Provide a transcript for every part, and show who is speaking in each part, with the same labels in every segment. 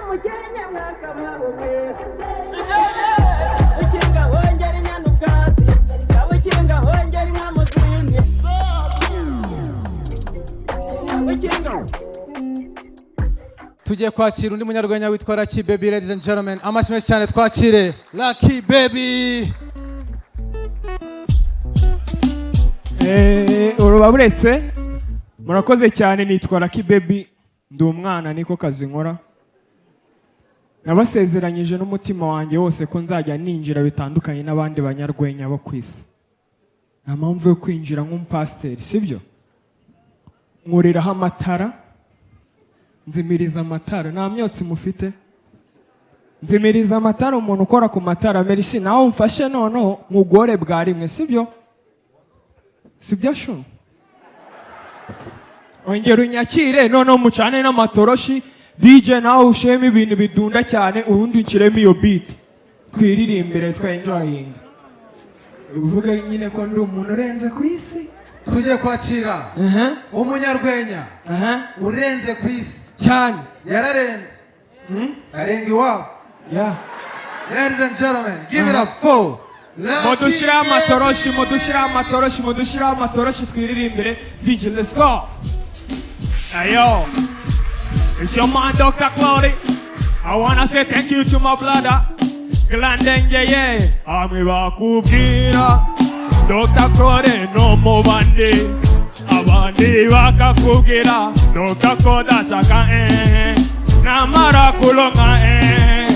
Speaker 1: Umukenke mwakabaho mwe. Ukinga hongera inyana ubwatsi, ukinga hongera inka mu zindi, ukinga.
Speaker 2: Tugiye kwakira undi munyarwenya witwa Lucky Baby. Ladies and gentlemen, amashyi menshi cyane, twakire Lucky Baby.
Speaker 3: Uruba buretse, murakoze cyane. Nitwa Lucky Baby, ndi umwana, niko kazi nkora. Nabasezeranyije n'umutima wanjye wose ko nzajya ninjira bitandukanye n'abandi banyarwenya bo ku isi. Nta mpamvu yo kwinjira nk'umupasiteri, sibyo? Nkuriraho amatara, nzimiriza amatara, nta myotsi mufite. Nzimiriza amatara, umuntu ukora ku matara, merci. Nawe umfashe noneho nkugore bwa rimwe, sibyo? Sibyo shu? Ongera unyakire noneho mucane n'amatoroshi. DJ, nawe ushiremo ibintu bidunda cyane, ubundi unshyiremo iyo beat, twiririmbire, twenjoyinga, uvuge nyine ko ndi umuntu urenze ku isi.
Speaker 2: Tugiye kwakira umunyarwenya urenze ku isi.
Speaker 3: Cyane.
Speaker 2: Yararenze, arenga iwabo. Ladies and gentlemen, give it up for Lucky
Speaker 3: Mudushireho
Speaker 2: Baby.
Speaker 3: amatoroshi, mudushireho amatoroshi, mudushireho amatoroshi, twiririmbire. DJ, let's go. Ayo, it's your man Dr. Claude. I wanna say thank you to my brother Glandenge, yeah. Amwe bakubwira Dr. Claude no mu bandi, abandi bakakubwira Dr. Claude ashaka namara kulonga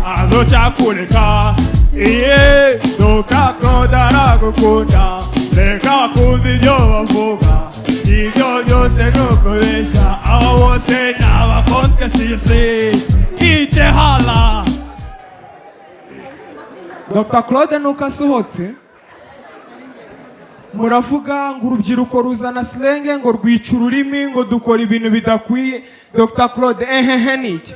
Speaker 3: azoca kureka iye. Dr. Claude aragukunda, reka kumva ibyo bavuga, ibyo byose ni ukubeshya, abo bose ni abakonte sisi ice hala. Dr. Claude nuko asohotse, muravuga ngo urubyiruko ruzana slang, ngo rwica ururimi, ngo dukora ibintu bidakwiye. Dr. Claude, ehehe ni iki?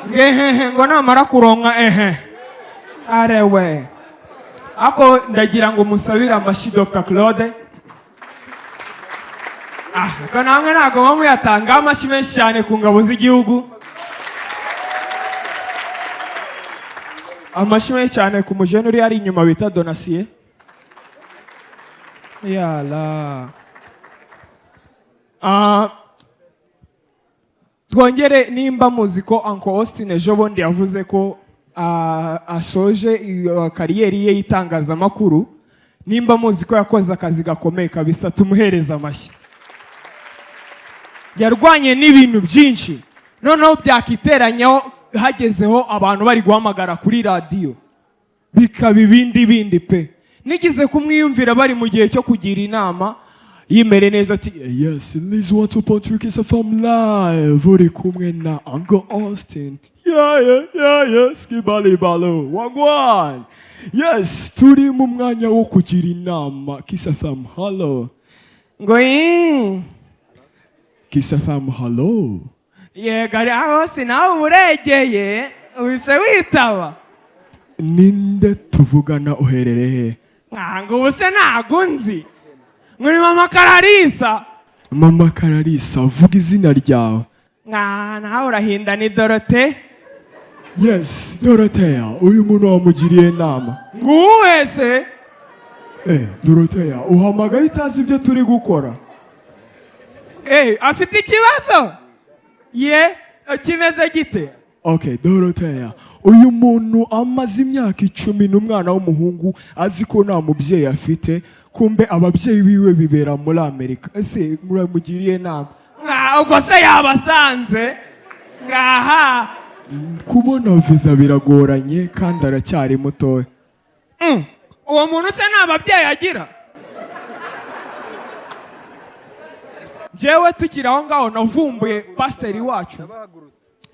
Speaker 3: Ngehehe ngo namara kuronka ehe arewe. Ako ndagira ngo musabire amashyi Dr. Claude. Ah, ko namwe ntabwo muba muyatanga amashyi menshi cyane ku ngabo z'igihugu, amashyi menshi cyane ku mujene uri hari inyuma bita Donasiye. Yala. Ah, twongere, nimba muzi ko Uncle Austin ejo bundi yavuze ko asoje iyo career ye y'itangazamakuru, nimba muzi ko yakoze akazi gakomeye kabisa, tumuhereze amashyi. Yarwanye n'ibintu byinshi, noneho byakiteranyaho hagezeho abantu bari guhamagara kuri radiyo bikaba ibindi bindi pe. Nigeze kumwiyumvira bari mu gihe cyo kugira inama, yimere neza ati: "Yes, Liz, 1 2.3 Kiss FM live, uri kumwe na Uncle Austin. Yeah, skibali balo wagwan. Yes, turi mu mwanya wo kugira inama. Kiss FM, hello." Ngo "Ii." "Kiss FM, hello." Yego, ari aho si nawe uregeye uhise witaba. "Ninde tuvugana, uherereye he?" Ngo "Ubu se ntago nzi muri Mama Kararisa?" "Mama Kararisa, vuga izina ryawe." Nka nawe urahinda, ni Dorote. "Yes, Doroteya, uyu muntu wamugiriye inama?" Ngo "Uwuhe se?" "Doroteya, uhamagaye utazi ibyo turi gukora." "Afite ikibazo ye kimeze gite?" "Okay, Doroteya, uyu muntu amaze imyaka 10 n'umwana w'umuhungu azi ko nta mubyeyi afite, kumbe ababyeyi biwe bibera muri Amerika. Ese muramugiriye inama?" Ubwo se yabasanze ngaha? "Kubona viza biragoranye kandi aracyari mutoya." Uwo muntu se nta babyeyi agira? Njyewe tukiri aho ngaho navumbuye pasiteri wacu.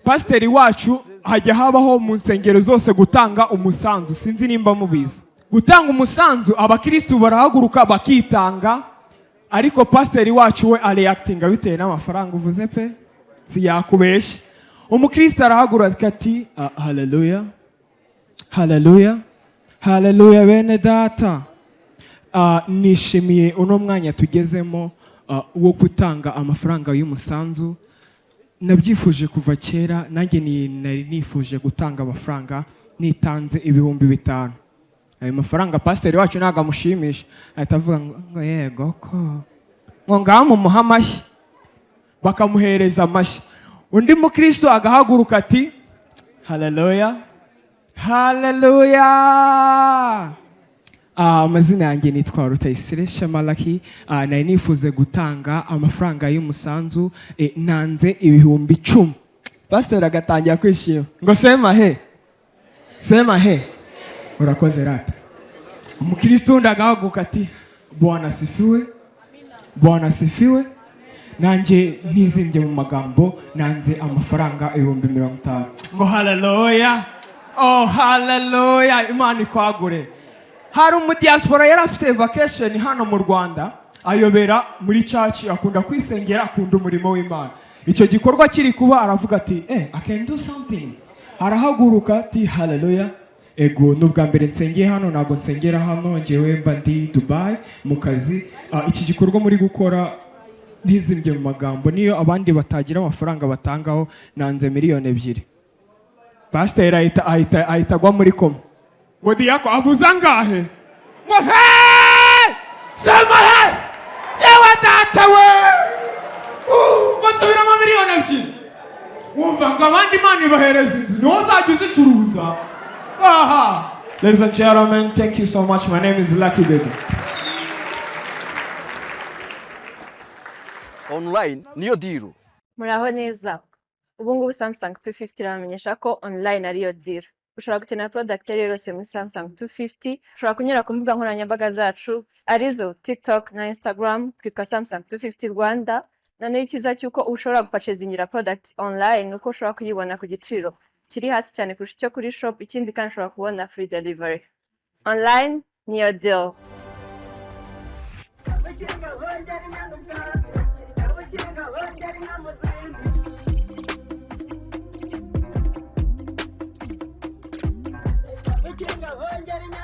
Speaker 3: Pasiteri wacu, hajya habaho mu nsengero zose gutanga umusanzu, sinzi nimba mubizi. Gutanga umusanzu, abakirisitu barahaguruka bakitanga, ariko pasiteri wacu we areyakitinga bitewe n'amafaranga uvuze pe, siyakubeshya. Umukristo arahaguruka ati: "Ah, haleluya, haleluya, haleluya, bene data. Ah, nishimiye uno mwanya tugezemo wo gutanga amafaranga y'umusanzu." Nabyifuje kuva kera, nanjye nari nifuje gutanga amafaranga. Nitanze 5000. Ayo mafaranga pasiteri wacu ntabwo amushimisha, ahita avuga ngo yego ko, ngo ngaho mumuhe amashyi. Bakamuhereza amashyi. Undi mukristo agahaguruka ati: "Haleluya, haleluya. Amazina yanjye nitwa Rutayisire Shamalaki. Nari nifuze gutanga amafaranga y'umusanzu, nanze 10,000." Pasiteri agatangira kwishima ngo: "Sema he, sema he, urakoze rata." Umukristo wundi agahaguruka ati: "Bwana asifiwe, Bwana asifiwe. Nanjye ntizimbye mu magambo, nanze amafaranga 50,000." Ngo: "Haleluya, oh haleluya, Imana ikwagure." Hari umudiyasipora yari afite vacation hano mu Rwanda, ayobera muri church. Akunda kwisengera, akunda umurimo w'Imana. Icyo gikorwa kiri kuba, aravuga ati: "I can do something." Arahaguruka ati: "Haleluya, ego, ni ubwa mbere nsengeye hano, ntabwo nsengera hano, njyewe mba ndi Dubai mu kazi. Iki gikorwa muri gukora, ntizimbye mu magambo, niyo abandi batagira amafaranga batangaho, nanze 2 miliyoni." Pasiteri ahita agwa muri koma, ngo: "Diyako avuze angahe?" Ngo: "He, sema he, yewe data we!" Ngo: "Subiramo 2 miliyoni." Wumva ngo abandi Imana ibahereza inzu, niwo uzajya uzicuruza aha. Ladies and gentlemen, thank you so much. My name is Lucky Baby.
Speaker 4: Online niyo deal.
Speaker 5: Muraho neza. Ubu ngubu Samsung 250 irabamenyesha ko online ariyo deal. Ushobora gukenera product iyo ari yo yose muri Samsung 250. Ushobora kunyura ku mbuga nkoranyambaga zacu, arizo TikTok na Instagram, twitwa Samsung 250 Rwanda. Noneho icyiza cy'uko ushobora gupurchasingira product online ni uko ushobora kuyibona ku giciro kiri hasi cyane kurusha icyo kuri shop. Ikindi kandi, ushobora kubona free delivery. Online niyo deal.
Speaker 1: Ubugingo bongera inyana ubwatsi, ubugingo bongera inka mu zindi. Ubugingo bongera inyana.